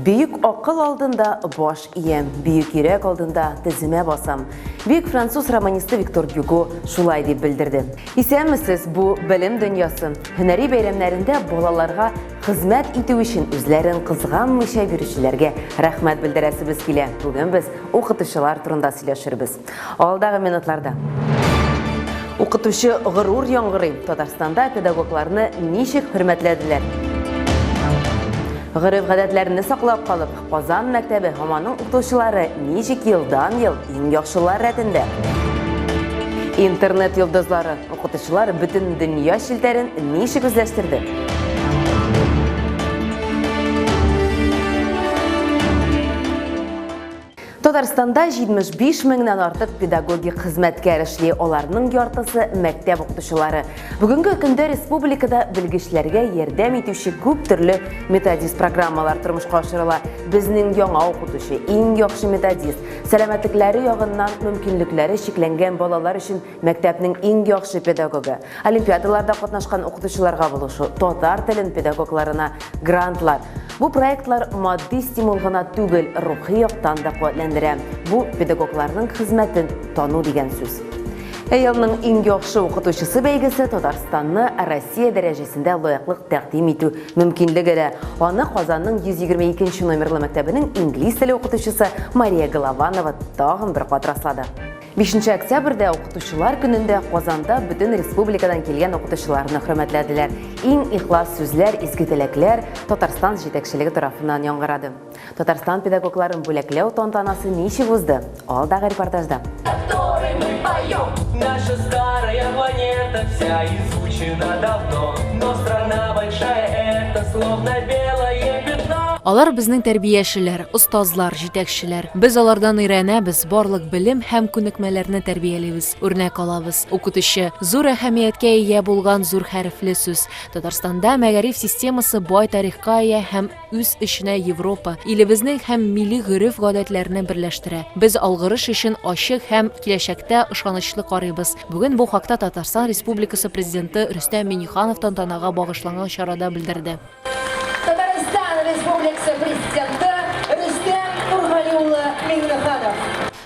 Бөек акыл алдында баш иям, бөек йөрәк алдында теземә басам. Бөек француз романисты Виктор Гюго шулай дип белдерде. Исәнмесез, бу белем дөньясы. Һөнәри бәйрәмнәрендә балаларга хезмәт итү өчен үзләрен кызганмыйча бирүчеләргә рәхмәт белдерәсебез килә. Бүген без укытучылар турында сөйләшербез. Алдагы минутларда. Укытучы горур яңгырый. Татарстанда педагогларны ничек хөрмәтләделәр? Гореф-гадәтләрне саклап калып, Казан мәктәбе һәм аның укытучылары ничек елдан-ел иң яхшылар рәтендә? Интернет йолдызлары, укытучылар бөтен дөнья челтәрен ничек үзләштерде? Татарстанда 75 меңнән артык педагогик хезмәткәр эшли, аларның яртысы мәктәп укытучылары. Бүгенге көндә республикада белгечләргә ярдәм итүче күп төрле методист программалар тормышка ашырыла. Безнең яңа укытучы, иң яхшы методист, сәламәтлекләре ягыннан мөмкинлекләре чикләнгән балалар өчен Мәктәпнең иң яхшы педагогы, олимпиадаларда катнашкан укытучыларга булышу, татар телен педагогларына грантлар. Бу проектлар матди стимул гына түгел, рухи яктан да куәтләндерә. Бу педагогларның хезмәтен тану дигән сүз. Ә елның иң яхшы укытучысы бәйгесе Татарстанны Россия дәрәҗәсендә лаеклык тәкъдим итү мөмкинлеге дә. Аны Казанның 122 нче номерлы мәктәбенең инглиз теле укытучысы Мария Голованова тагын бер кат раслады. Бишенче октябрьдә Укытучылар көнендә Казанда бөтен республикадан килгән укытучыларны хөрмәтләделәр. Иң ихлас сүзләр, изге теләкләр Татарстан җитәкчелеге тарафыннан яңгырады. Татарстан педагогларын бүләкләү тантанасы ничек узды? Алдагы репортажда. Наша старая планета вся изучена давно, но страна большая это словно белое пятно. Алар безнең тәрбиячеләр, остазлар, җитәкчеләр. Без алардан өйрәнәбез, барлык белем һәм күнекмәләрне тәрбиялибез, үрнәк алабыз. Укытучы, зур әһәмияткә ия булган зур хәрефле сүз. Татарстанда мәгариф системасы бай тарихка ия һәм үз эченә Европа, илебезнең һәм милли гореф-гадәтләрне берләштерә. Без алгырыш өчен ачык һәм киләчәктә ышанычлы карыйбыз. Бүген бу хакта Татарстан Республикасы Президенты Рөстәм Миңнеханов тантанага багышланган чарада белдерде. Татарстан Республикасы Президенты Рөстәм Нургали улы Миңнеханов.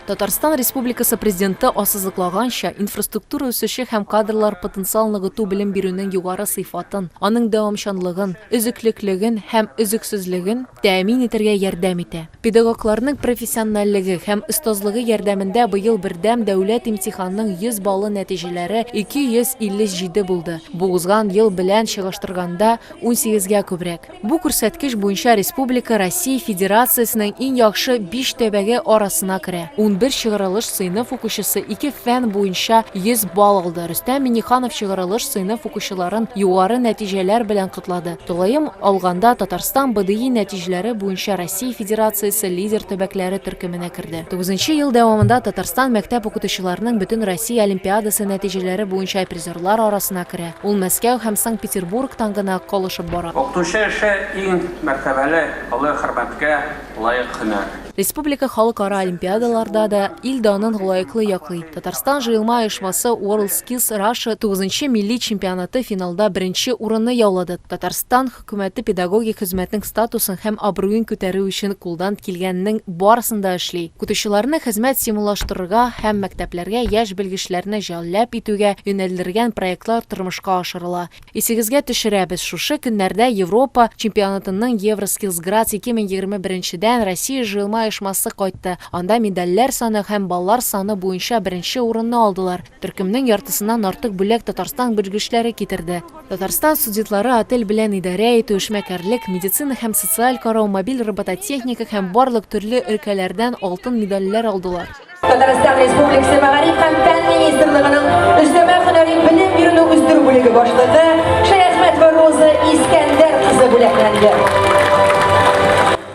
Татарстан Республикасы Президенты ассызыклаганча, инфраструктура үсеше һәм кадрлар потенциал ныгыту белем бирүнең югары сыйфатын, аның дәвамчанлыгын, өзеклеклеген һәм өзексезлеген тәэмин итәргә ярдәм итә. Педагогларның профессиональлеге һәм остазлыгы ярдәмендә быел бердәм дәүләт имтиханының 100 баллы нәтиҗәләре 257 булды, бу узган ел белән чагыштырганда унсигезгә күбрәк. Бу күрсәткеч буенча республика Россия Федерациясенең иң яхшы биш төбәге арасына керә. 11 чыгарылыш сыйныф укучысы ике фән буенча 100 балл алды. Рөстәм Миңнеханов чыгарылыш сыйныф укучыларын югары нәтиҗәләр белән котлады. Тулаем алганда, Татарстан БДИ нәтиҗәләре буенча Россия Федерациясе лидер төбәкләре төркеменә керде. Тугызынчы ел дәвамында Татарстан мәктәп укытучыларының Бөтенроссия олимпиадасы нәтиҗәләре буенча призерлар арасына керә. Ул Мәскәү һәм Санкт-Петербургтан гына калышып бара. Укытучы эше иң мәртәбәле, олы хөрмәткә лаек һөнәр. Республика халыкара олимпиадаларда да ил данын лаеклы яклый. Татарстан җыелма оешмасы WorldSkills Russia тугызынчы милли чемпионаты финалда беренче урынны яулады. Татарстан хөкүмәте педагогик хезмәтнең статусын һәм абруен күтәрү өчен кулдан килгәннең барысын да эшли. Укытучыларны хезмәт стимуллаштырырга һәм мәктәпләргә яшь белгечләрне җәлләп итүгә юнәлдергән проектлар тормышка ашырыла. Исегезгә төшерәбез, шушы көннәрдә Европа чемпионатының EuroSkills Graz 2021 дән Россия җыелма оешмасы кайтты, анда медальләр саны һәм баллар саны буенча беренче урынны алдылар. Төркемнең яртысыннан артык бүләк Татарстан белгечләре китерде. Татарстан студентлары отель белән идарә итү, эшмәкәрлек, медицина һәм социаль карау, мобиль робототехника һәм барлык төрле өлкәләрдән алтын медальләр алдылар. Татарстан Республикасы Мәгариф һәм фән министрлыгының өстәмә һөнәри белем бирүне үстерү бүлеге башлыгы Шәяхмәтова Роза Искәндәр кызы бүләкләнде.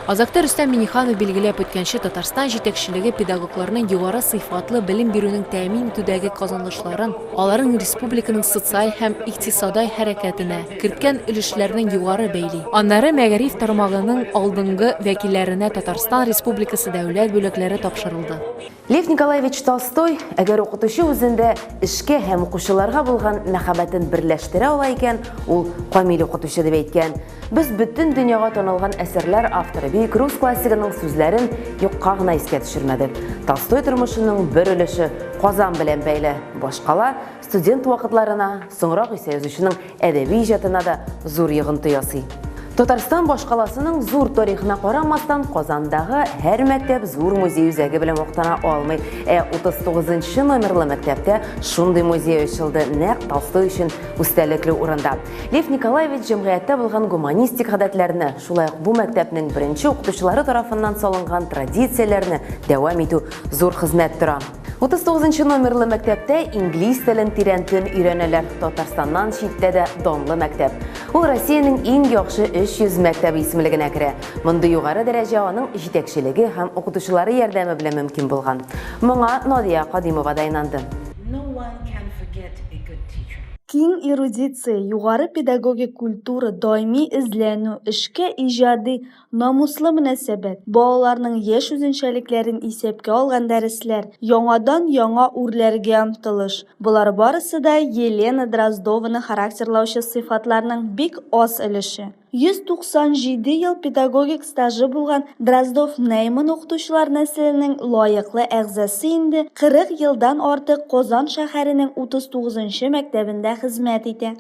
Азакта Рөстәм Миңнеханов билгеләп үткәнчә, Татарстан җитәкчелеге педагогларның югары сыйфатлы белем бирүнең тәэмин итүдәге казанышларын, аларның республиканың социаль һәм икътисадай хәрәкәтенә керткән өлешләрен югары бәяли. Аннары мәгариф тармагының алдынгы вәкилләренә Татарстан Республикасы дәүләт бүләкләре тапшырылды. Лев Николаевич Толстой, әгәр укытучы үзендә эшкә һәм укучыларга булган мәхәббәтен берләштерә ала икән, ул камил укытучы дип әйткән. Без бөтен дөньяга танылган әсәрләр авторы бөек рус классигының сүзләрен юкка гына искә төшермәдек. Толстой тормышының бер өлеше Казан белән бәйле. Башкала студент вакытларына, соңрак исә язучының әдәби иҗатына да зур йогынты ясый. Татарстан башкаласының зур тарихына карамастан, Казандагы һәр мәктәп зур музей үзәге белән мактана алмый. Ә 39 номерлы мәктәптә шундый музей ачылды, нәкъ Толстой өчен үстәлекле урында. Лев Николаевич җәмгыятьтә булган гуманистик гадәтләрне, шулай ук бу мәктәпнең беренче укытучылары тарафыннан салынган традицияләрне дәвам итү зур хезмәт тора. 39 нчы номерлы мәктәптә инглиз телен тирәнтен өйрәнәләр. Татарстаннан читтә дә данлы мәктәп. Ул Россиянең иң яхшы 300 мәктәбе исемлегенә керә. Мондый югары дәрәҗә аның җитәкчелеге һәм укытучылары ярдәме белән мөмкин булган. Моңа Надия Кадимова да инанды. Киң эрудиция, югары педагогик культура, даими эзләнү, эшкә иҗади Намуслы мөнәсәбәт, балаларның яшь үзенчәлекләрен исәпкә алган дәресләр, яңадан-яңа үрләргә омтылыш, болар барысы да Елена Дроздованы характерлаучы сыйфатларның бик аз өлеше. 197 ел педагогик стажы булган Дроздов-Нейман укытучылар нәселенең лаеклы әгъзасы инде 40 елдан артык Казан шәһәренең 39 нчы мәктәбендә хезмәт итә.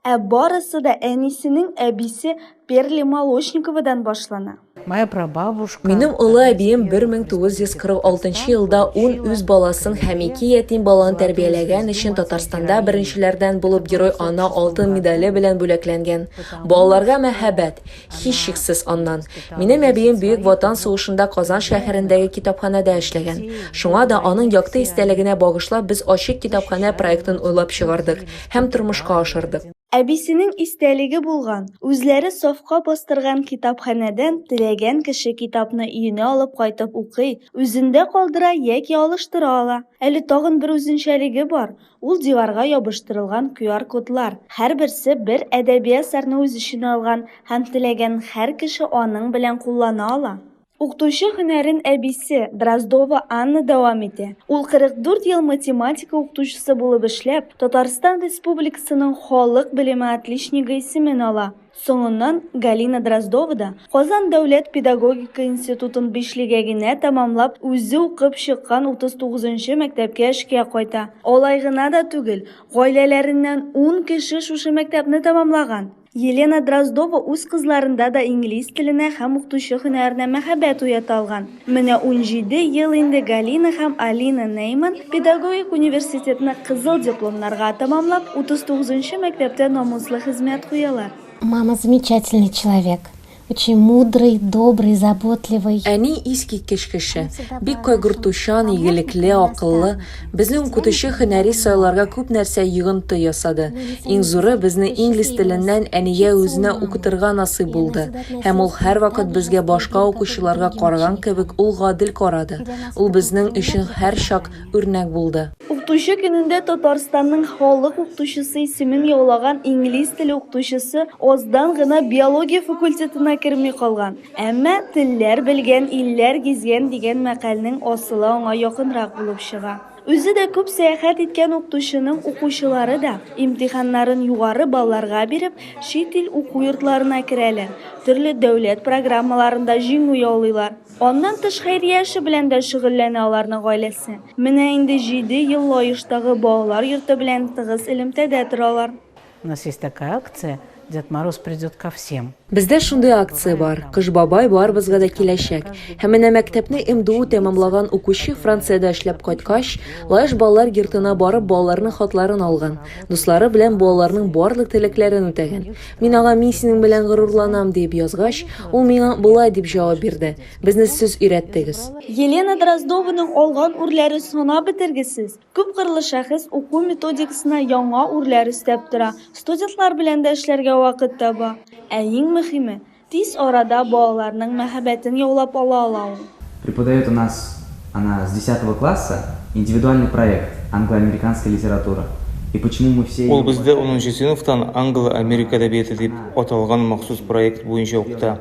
Ә барысы да әнисенең әбисе Перли Молочниковадан башлана. Моя прабабушка. Минем олы әбием 1946 елда ун үз баласын һәм ике ятим баланы тәрбияләгән өчен Татарстанда беренчеләрдән булып Герой-Ана алтын медале белән бүләкләнгән. Балаларга мәхәббәт, һичшиксез, аннан. Минем әбием Бөек Ватан сугышында Казан шәһәрендәге китапханәдә эшләгән. Шуңа да аның якты истәлегенә багышлап без Ачык китапханә проектын уйлап чыгардык. Һәм тормышка ашырдык. Әбисенең истәлеге булган, үзләре сафка бастырган китапханәдән теләгән кеше китапны өенә алып кайтып укый, үзендә калдыра яки алыштыра ала. Әле тагын бер үзенчәлеге бар, ул диварга ябыштырылган QR-кодлар, һәрберсе бер әдәби әсәрне үз эченә алган һәм теләгән һәр кеше аның белән куллана ала. Укытучы һөнәрен әбисе, Дроздова Анна дәвам итә. Ул 44 ел математика укытучысы булып эшләп, Татарстан Республикасының халык белеме отличнигы исемен ала. Соңыннан Галина Дроздова да Казан дәүләт педагогика институтын бишлегә генә тәмамлап, үзе укып чыккан 39 нчы мәктәпкә эшкә кайта. Алай гына да түгел, гаиләләреннән ун кеше шушы мәктәпне тәмамлаган. Елена Дроздова үз кызларында да инглиз теленә һәм укытучы һөнәренә мәхәббәт уята алган. Менә 17 ел инде Галина һәм Алина Нейман педагогик университетны кызыл дипломнарга тәмамлап, 39 нчы мәктәптә намуслы хезмәт куялар. Мама замечательный человек. Очень мудрый, добрый, заботливый. Әни искиткеч кеше. Бик кайгыртучан, игелекле, акыллы. Безнең укытучы һөнәри сайларга күп нәрсә йогынты ясады. Иң зуры, безне инглиз теленнән әнигә үзенә укытырга насыйп булды. Һәм ул һәрвакыт безгә башка укучыларга караган кебек ул гадел карады. Ул безнең өчен һәрчак үрнәк булды. Укытучы көнендә Татарстанның халык укытучысы исемен яулаган инглиз теле укытучысы аздан гына биология факультетына керми калган. Әмма телләр белгән, илләр гизгән дигән мәкальнең асылы аңа якынрак булып чыга. Үзе дә күп сәяхәт иткән укытучының укучылары да, имтиханнарын югары балларга биреп, чит ил уку йортларына керәләр, төрле дәүләт программаларында җиңү яулыйлар. Аннан тыш хәйрия эше белән дә шөгыльләнә аларның гаиләсе. Менә инде җиде ел Лаештагы балалар йорты белән тыгыз элемтәдә торалар. У нас есть такая акция Дед Мороз придет ко всем. Бездә шундый акция бар, Кыш бабай барыбызга да киләчәк. Һәм менә мәктәпне МДУ тәмамлаган укучы Франциядә эшләп кайткач, Лаеш балалар йортына барып балаларның хатларын алган, дуслары белән балаларның барлык теләкләрен үтәгән. Мин аңа мин синең белән горурланам диеп язгач, ул миңа болай дип җавап бирде, Безне сез өйрәттегез. Елена Дроздованың алган үрләре санап бетергесез. Күпкырлы шәхес уку методикасына яңа үрләр өстәп тора, студентлар белән дә эшләргә вакыт таба. Ә иң мөһиме, тиз арада балаларның мәхәббәтен яулап ала ала ул. Преподает у нас она с десятого класса индивидуальный проект Англо-американская литература и почему мы все Ул бездә унынчы сыйныфтан Англо-Америка әдәбияты дип аталган махсус проект буенча укыта.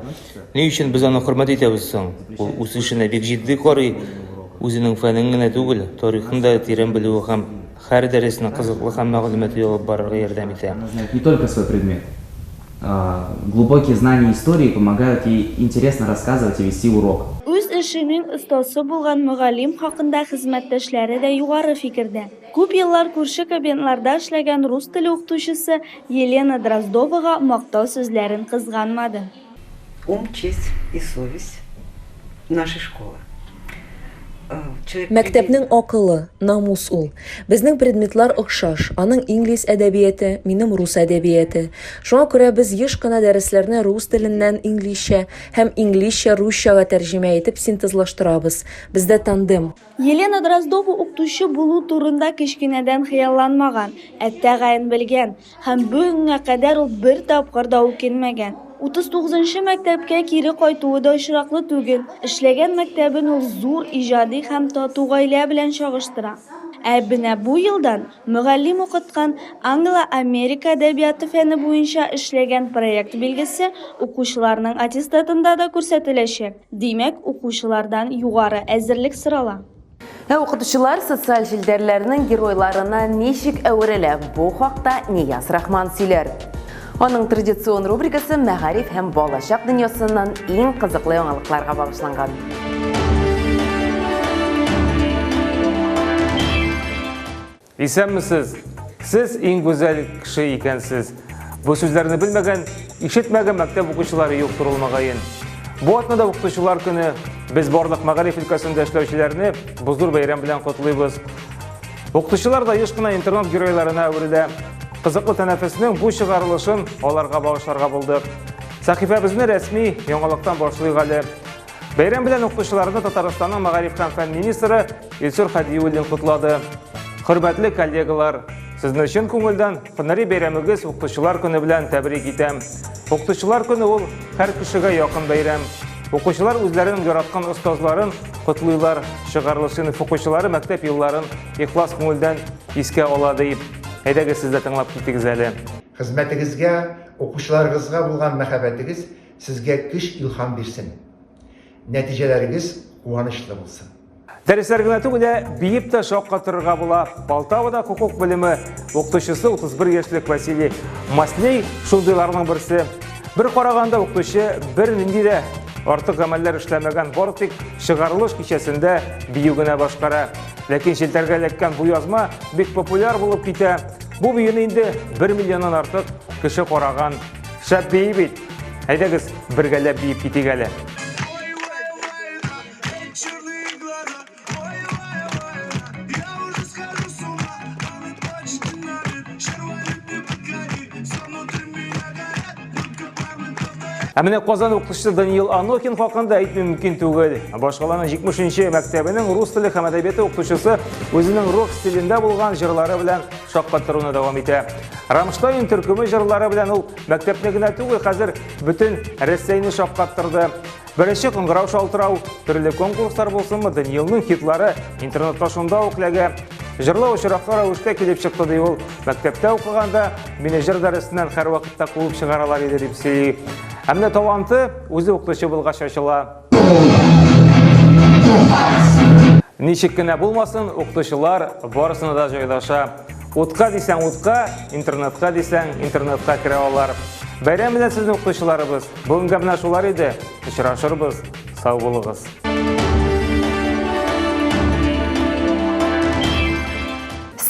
Ни өчен без аны хөрмәт итәбез соң? Ул үз эшенә бик җитди карый. үзенең фәнен генә түгел, тарихын да тирән белүе һәм һәр дәресне кызыклы һәм мәгълүмати алып барырга ярдәм итә. Она знает не только свой предмет. Глубокие знания истории помогают ей интересно рассказывать и вести урок. Үз эшенең остасы булган мөгаллим хакында хезмәттәшләре дә югары фикердә. Күп еллар күрше кабинетларда эшләгән рус теле укытучысы Елена Дроздовага мактау сүзләрен кызганмады. Ум, честь и совесть нашей школы. Мәктәпнең акылы, намус ул. Безнең предметлар охшаш, аның инглиз әдәбияты, минем рус әдәбияты. Шуңа күрә без еш кына дәресләрне рус теленнән инглизчә һәм инглизчә русчага тәрҗемә итеп синтезлаштырабыз. Бездә тандем. Елена Дроздова укытучы булу турында кечкенәдән хыялланмаган, ә тәгаен белгән. Һәм бүгенгә кадәр ул бер тапкыр да үкенмәгән. 39 нчы мәктәпкә кире кайтуы да очраклы түгел. Эшләгән мәктәбен ул зур, иҗади һәм тату гаилә белән чагыштыра. Ә менә бу елдан мөгаллим укыткан Англо-Америка әдәбияты фәне буенча эшләгән проект билгесе укучыларның аттестатында да күрсәтеләчәк. Димәк, укучылардан югары әзерлек сорала. Ә укытучылар социаль челтәрләрнең геройларына ничек әверелә? Бу хакта Нияз Рахман сөйләр. Аның традицион рубрикасы мәгариф һәм балачак дөньясыннан иң кызыклы яңалыкларга багышланган. Исәнмесез! Сез иң гүзәл кеше икәнсез. Бу сүзләрне белмәгән, ишетмәгән мәктәп укучылары юктыр ул мөгаен. Бу атнада укытучылар көне. Без барлык мәгариф өлкәсендә эшләүчеләрне бу зур бәйрәм белән котлыйбыз. Укытучылар да еш кына интернет геройларына әверелә. Кызыклы тәнәфеснең бу чыгарылышын аларга багышларга булдык. Сәхифәбезне рәсми яңалыктан башлыйк әле. Бәйрәм белән укытучыларны Татарстанның мәгариф һәм фән министры Илсур Хәдиуллин котлады. Хөрмәтле коллегалар, сезне чын күңелдән һөнәри бәйрәмегез Укытучылар көне белән тәбрик итәм. Укытучылар көне ул һәр кешегә якын бәйрәм. Укучылар үзләренең яраткан остазларын котлыйлар. Чыгарылыш сыйныф укучылары мәктәп елларын ихлас күңелдән искә ала дип. Әйдәгез сез дә тыңлап китегез әле. Хезмәтегезгә, укучыларыгызга булган мәхәббәтегез сезгә көч-илһам бирсен. Нәтиҗәләрегез куанычлы булсын. Дәресләр генә түгел, ә биеп тә шаккатырырга була. Полтавада хокук белеме укытучысы 31 яшьлек Василий Маслей шундыйларның берсе. Бер караганда укытучы бер нинди дә артык гамәлләр эшләмәгән, бары тик чыгарылыш кичәсендә бию генә башкара. Ләкин челтәргә эләккән бу язма бик популяр булып китә. Бу биюне инде 1 миллионнан артык кеше караган. Шәп бии бит! Әйдәгез, бергәләп биеп китик әле. Ә менә Казан укытучысы Даниил Анохин хакында әйтми мөмкин түгел. Башкаланың 70-нче мәктәбенең рус теле һәм әдәбияты укытучысы үзенең рок стилендә булган җырлары белән шаккатыруны дәвам итә. Рамштайн төркеме җырлары белән ул мәктәпне генә түгел, хәзер бөтен Рәсәйне шаккаттырды. Беренче кыңгырау шалтырау, төрле конкурслар булсынмы, Даниилның хитлары интернетта шунда ук эләгә. Җырлау очраклы рәвештә килеп чыкты, ди ул. Мәктәптә укыганда мине җыр дәресеннән һәрвакытта куып чыгаралар иде, дип сөйли. Ә менә таланты үзе укытучы булгач ачыла. Ничек кенә булмасын, укытучылар барысына да җайлаша. Утка дисәң утка, интернетка дисәң интернетка керә алар. Бәйрәм белән сезне укытучыларыбыз. Бүгенгә менә шулар иде. Очрашырбыз. Сау булыгыз.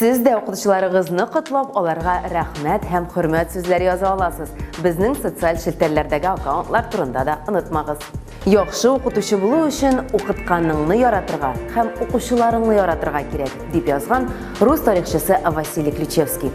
Сез дә укытучыларыгызны котлап, аларга рәхмәт һәм хөрмәт сүзләре яза аласыз. Безнең социаль челтәрләрдәге аккаунтлар турында да онытмагыз. Яхшы укытучы булу өчен укытканыңны яратырга һәм укучыларыңны яратырга кирәк, дип язган рус тарихчысы Василий Ключевский.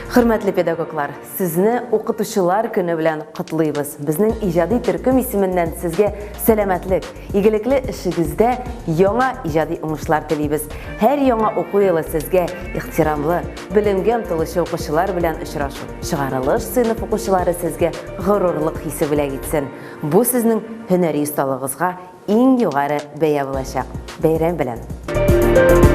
Хөрмәтле педагоглар, сезне Укытучылар көне белән котлыйбыз. Безнең иҗади төркем исеменнән сезгә сәламәтлек, игелекле эшегездә яңа иҗади уңышлар телибез. Һәр яңа уку елы сезгә ихтирамлы, белемгә омтылучы укучылар белән очрашу, чыгарылыш сыйныф укучылары сезгә горурлык хисе бүләк итсен. Бу сезнең һөнәри осталыгызга иң югары бәя булачак. Бәйрәм белән!